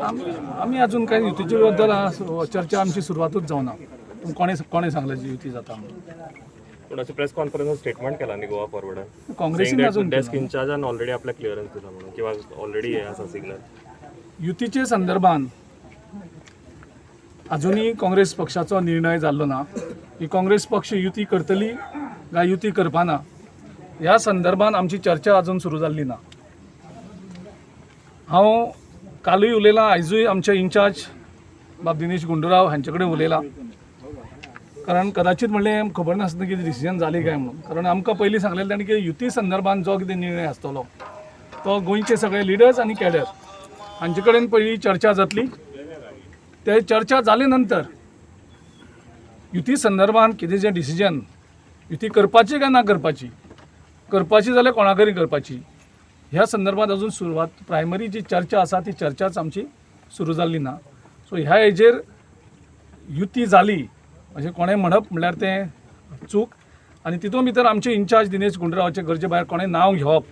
आमी अजून काय युतीचे बद्दल चर्चा आमची सुरवातूच जावना. कोणे कोणे सांगलें जी युती जाता म्हणून? पूण अशें प्रेस कॉन्फरन्सान स्टेटमेंट केला न्ही गोवा फॉरवर्डान. काँग्रेसीन अजून डेस्क इन्चार्जान ऑलरेडी आपल्याक क्लियरन्स दिला म्हणून किंवा ऑलरेडी हे आसा सिग्नल. युतीचे संदर्भान अजुनूय काँग्रेस पक्षाचो निर्णय जाल्लो ना की काँग्रेस पक्ष युती करतली काय युती करपाना. ह्या संदर्भान आमची चर्चा अजून सुरू जाल्ली ना. हांव कालूय उलयलां, आयजूय आमचे इन्चार्ज बाब दिनेश गुंडूराव हांचे कडेन उलयलां, कारण कदाचित म्हणलें खबर नासता की डिसिजन जाली काय म्हणून. कारण आमकां पयलीं सांगलेलें ताणें की युती संदर्भान जो कितें निर्णय आसतलो तो गोंयचे सगळे लिडर्स आनी कॅडर हांचे कडेन पयली चर्चा जातली. ते चर्चा जाले नंतर युती संदर्भान कितें जें डिसिजन, युती करपाची काय ना करपाची, करपाची जाल्यार कोणा कडेन करपाची, ह्या संदर्भात अजून सुरवात प्रायमरी जी चर्चा आसा ती चर्चाच आमची सुरू जाल्ली ना. सो ह्या हेजेर युती जाली अशें कोणें म्हणप म्हणल्यार तें चूक. आनी तितून भितर आमचे इन्चार्ज दिनेश गुंडूरावाचे गरजे भायर कोणें नांव घेवप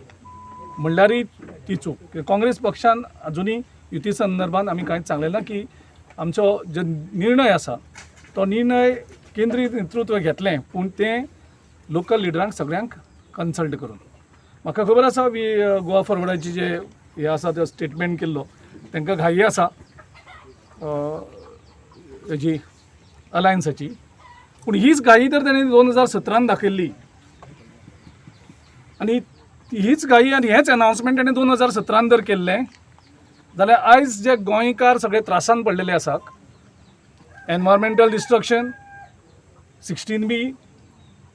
म्हणल्यारय ती चूक. काँग्रेस पक्षान अजुनूय युती संदर्भात आमी कांयच सांगलें ना की आमचो जो निर्णय आसा तो निर्णय केंद्रीय नेतृत्व घेतलें, पूण तें लोकल लिडरांक सगळ्यांक कन्सल्ट करून. म्हाका खबर आसा वी गोवा फॉरवर्डाची जे हे आसा ते स्टेटमेंट केल्लो, तांकां घाई आसा हेजी अलायन्साची. पूण हीच घाई तर ताणें 2017न दाखयल्ली आनी हीच घाई आनी हेंच अनावन्समेंट ताणें 2017न जर केल्लें जाल्यार आयज जे गोंयकार सगळे त्रासान पडलेले आसात, environmental destruction, 16B,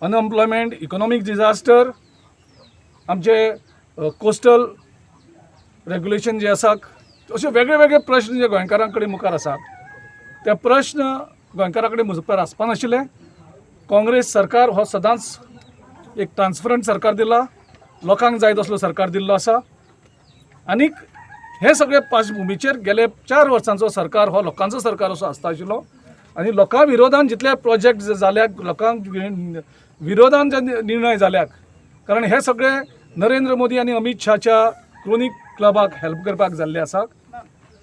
unemployment, economic disaster, आमचे कोस्टल रेगुलेशन जे आसा, अशे वेगळे वेगळे प्रश्न जे गोंयकारां कडेन मुखार आसात, ते प्रश्न गोंयकारां कडेन मुखार आसपा नाशिल्ले. काँग्रेस सरकार हो सदांच एक ट्रान्सपरंट सरकार दिला, लोकांक जाय तसलो सरकार दिल्लो आसा. आनीक हे सगळे पार्श्वभुमीचेर गेले 4 वर्सांचो सरकार हो लोकांचो सरकार असो आसता आशिल्लो. आनी लोकां विरोधान जितले प्रोजेक्ट जाल्यात, लोकांक विरोधान जे निर्णय जाल्यात, कारण हे सगळे नरेंद्र मोदी आनी अमीत शाहच्या क्रोनिक क्लबाक हेल्प करपाक जाल्ले आसा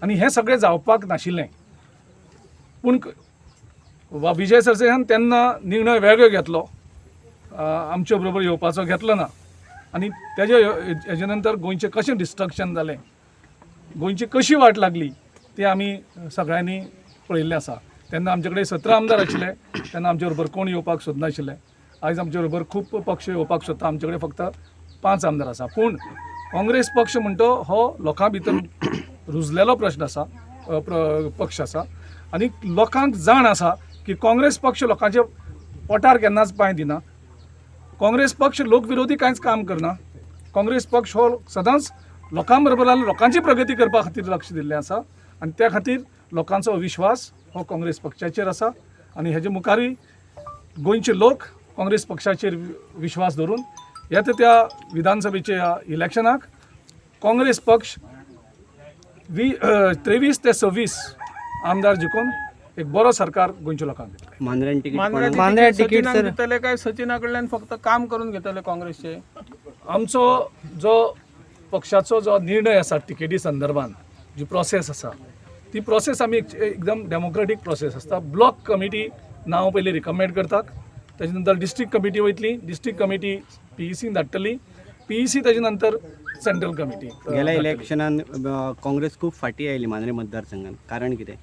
आनी हें सगळें जावपाक नाशिल्लें. पूण वा विजय सरदेसान तेन्ना निर्णय वेगळो घेतलो, आमचे बरोबर येवपाचो घेतलो ना. आनी तेजे हेजे नंतर गोंयचें कशें डिस्ट्रक्शन जालें, गोंयची कशी वाट लागली, ती आमी सगळ्यांनी पळयल्लें आसा. तेन्ना आमचे कडेन 17 आमदार आशिल्ले, तेन्ना आमचे बरोबर कोण येवपाक सोदनाशिल्ले. आयज आमचे बरोबर खूब पक्ष येवपाक सोदता, आमचे कडेन फक्त 5 आमदार आसा. पूण काँग्रेस पक्ष म्हणटा हो लोकां भितर रुजलेलो प्रश्न आसा, पक्ष आसा आनी लोकांक जाण आसा की काँग्रेस पक्ष लोकांच्या पोटार केन्नाच पांय दिना, काँग्रेस पक्ष लोकविरोधी कांयच काम करना. काँग्रेस पक्ष हो सदांच लोकां बरोबर लोकांची प्रगती करपा खातीर लक्ष दिल्लें आसा आनी त्या खातीर लोकांचो विश्वास हो काँग्रेस पक्षाचेर आसा. आनी हेजे मुखारूय गोंयचे लोक काँग्रेस पक्षाचेर विश्वास दवरून येता त्या विधानसभेच्या इलेक्शनाक काँग्रेस पक्ष 23 ते 26 आमदार जिखून एक बरो सरकार गोंयच्या लोकांक दितले. मांद्र्यान तिकीट मांद्र्या कोणाक? मांद्र्या तिकीट तिकीट सचिनाक सर. दितले काय सचिना कडल्यान फक्त काम करून घेतले काँग्रेसचे? आमचो जो पक्षाचो जो निर्णय आसा तिकेटी संदर्भान जी प्रोसेस आसा ती प्रोसेस आमी एकदम डेमोक्रेटीक प्रोसेस आसता. ब्लॉक कमिटी नांव पयलीं रिकमेंड करतात, ताजे नंतर डिस्ट्रिक्ट कमिटी वयतली, डिस्ट्रिक्ट कमिटी पीईसीन धाडटली, पीईसी ताजे नंतर सेंट्रल कमिटी गेल्या इलेक्शनान काँग्रेस खूप फाटी आयली मांद्रे मतदारसंघात, कारण कितें?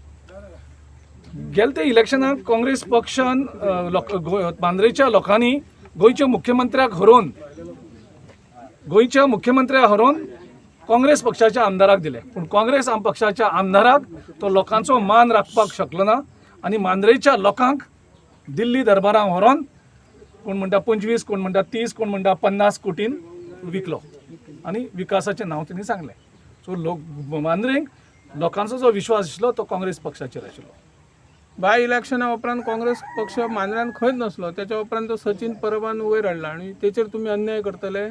गेले ते इलेक्शनाक काँग्रेस पक्षान लोक मांद्रेच्या लोकांनी गोंयच्या मुख्यमंत्र्याक हरोवन, गोंयच्या मुख्यमंत्र्याक हरोवन काँग्रेस पक्षाच्या आमदाराक दिले. पूण काँग्रेस पक्षाच्या आमदाराक तो लोकांचो मान राखपाक शकलो ना आनी मांद्रेच्या लोकांक दिल्ली दरबारां व्हरोन कोण म्हणटा 25, कोण म्हणटा 30, कोण म्हणटा 50 कोटीन विकलो आनी विकासाचें नांव तेणी सांगलें. सो लोक मांद्रेंक लोकांचो जो विश्वास आशिल्लो तो काँग्रेस पक्षाचेर आशिल्लो. बाय इलेक्शना उपरांत काँग्रेस पक्ष मांद्र्यान खंयच नासलो, त्याच्या उपरांत तो सचिन परबान वयर हाडला आनी तेचेर तुमी अन्याय करतले?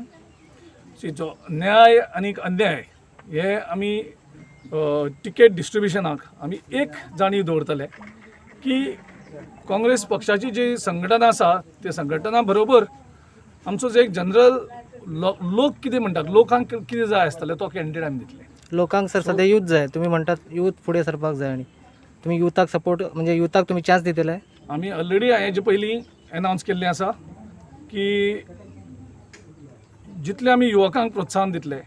जो न्याय आनी अन्याय हे आमी टिकेट डिस्ट्रिब्युशनाक आमी एक जाणीव दवरतले की काँग्रेस पक्षाची जी संघटना आसा त्या संघटना बरोबर आमचो जो एक जनरल लोक कितें म्हणटात, लोकांक कितें जाय आसतलें तो कॅन्डिडेट आमी दितले. लोकांक सर सध्या यूथ जाय. तुमी म्हणटात यूथ फुडें सरपाक जाय आनी तुमी युथाक सपोर्ट, म्हणजे युथाक तुमी चान्स दितले? आमी ऑलरेडी हेजे पयलीं एनावन्स केल्लें आसा की जितले आमी युवकांक प्रोत्साहन दितले,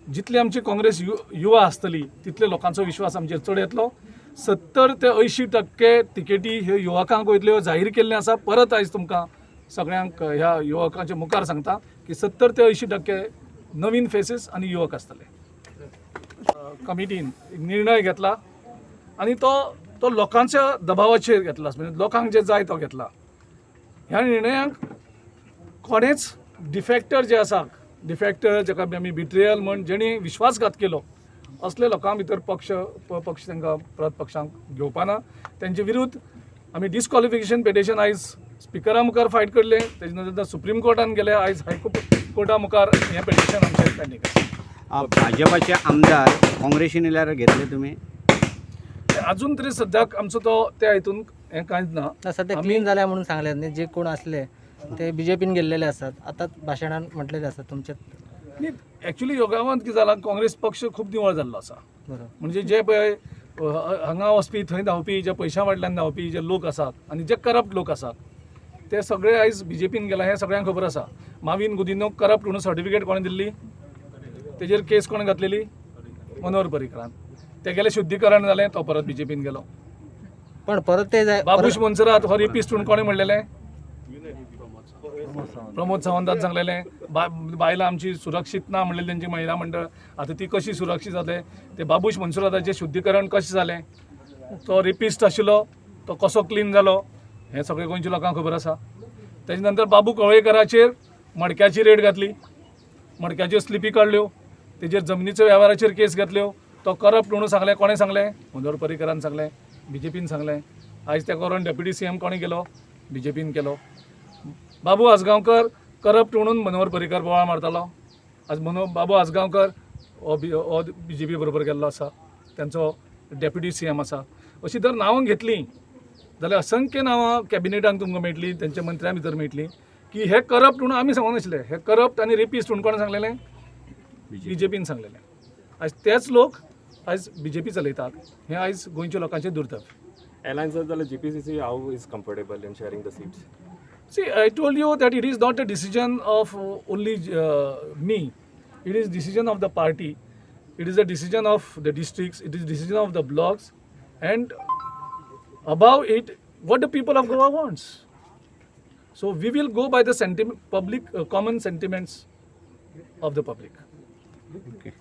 जितली आमची काँग्रेस युवा आसतली, तितले लोकांचो विश्वास आमचेर चड येतलो. 70 ते 80% तिकेटी ह्यो युवकांक वयतल्यो जाहीर केल्लें आसा. परत आयज तुमकां सगळ्यांक ह्या युवकांच्या मुखार सांगता की 70 ते 80% नवीन फेसीस आनी युवक आसतले. कमिटीन एक निर्णय घेतला आनी तो तो लोकांच्या दबावाचेर घेतला, म्हणजे लोकांक जे जाय तो घेतला. ह्या निर्णयाक कोणेच डिफेक्टर जे आसा, डिफेक्टर जाका आमी बिट्रियल म्हण, जेणी विश्वासघात केलो, असले लोकां भितर पक्ष पक्ष तांकां परत पक्षांक घेवपा ना. तेंचे विरुद्ध आमी डिस्कॉलिफिकेशन पिटिशन आयज स्पिकरा मुखार फायट करले. तेजे नंतर सुप्रीम कोर्टान गेले. आयज हायकोर्ट कोर्टा मुखार हें पिटिशन आमचें पेंडींग आसा. भाजपाचे आमदार काँग्रेसीन येयल्यार घेतले तुमी? अजून तरी सद्याक आमचो तो त्या हितून हें कांयच ना. ना, सध्या क्लीन जाल्या म्हणून सांगल्यात न्ही. जे कोण असले ते बीजेपीन गेल्लेले आसात, आतांच भाशणान म्हटलेले आसात तुमचे. न्ही, एक्चुली योगावंत कितें जालां, काँग्रेस पक्ष खूब निवळ जाल्लो आसा. म्हणजे जे पळय हांगा वचपी, थंय धांवपी, जे पयशां फाटल्यान धांवपी जे लोक आसात आनी जे करप्ट लोक आसात, ते सगळे आयज बीजेपीन गेला हें सगळ्यांक खबर आसा. माविन गुदिन्होक करप्ट म्हणून सर्टिफिकेट कोणें दिल्ली? तेजेर केस कोणें घातलेली? मनोहर पर्रीकरान. तेगेलें शुद्धीकरण जालें, तो परत बीजेपीन गेलो. पण परत ते जाय. बाबूश मोन्सेरात हो रेपिस्ट म्हणून कोणें म्हणलेलें? प्रमोद सावंतान सांगलेलें. बायलां आमची सुरक्षीत ना म्हणलेली तेंची महिला मंडळ. आतां ती कशी सुरक्षीत जाले? ते बाबूश मोन्सेराताचें शुद्धीकरण कशें जालें? तो रेपिस्ट आशिल्लो, तो कसो क्लीन जालो, हें सगळें गोंयच्या लोकांक खबर आसा. तेजे नंतर बाबू कवळेकराचेर मडक्याची रेड घातली, मडक्याच्यो स्लिपी काडल्यो, तेजेर जमनीच्या वेव्हाराचेर केस घातल्यो. तो करप्ट म्हणून सांगलें. कोणें सांगलें? मनोहर पर्रीकरान सांगलें, बीजेपीन सांगलें. आयज त्या करून डेप्युटी सीएम कोणें केलो? बीजेपीन केलो. बाबू आजगांवकर करप्ट म्हणून मनोहर पर्रीकर बोवाळ मारतालो. आज बाबू आजगांवकर हो बीजेपी बरोबर गेल्लो आसा, तेंचो डेप्युटी सीएम आसा. अशी जर नांवां घेतलीं जाल्यार असंख्य नांवां कॅबिनेटान तुमकां मेळटलीं, तेंच्या मंत्र्यां भितर मेळटलीं की हे करप्ट म्हणून आमी सांगूंक नाशिल्ले. हे करप्ट आनी रेपिस्ट म्हणून कोणें सांगलेलें? बीजेपीन सांगलेलें. आयज तेच लोक आयज बीजेपी चलयतात. हें आयज गोंयच्या लोकांचें दुर्दैव. एलायन्स जाल्यार GPCC how is comfortable in sharing the seats? See, I told you that it is not a decision of only me. It is decision of the party. It is a decision of the districts. It is decision of the blocks, and above it, what the people of Goa wants. So we will go by the sentiment, public common sentiments of the public. Okay.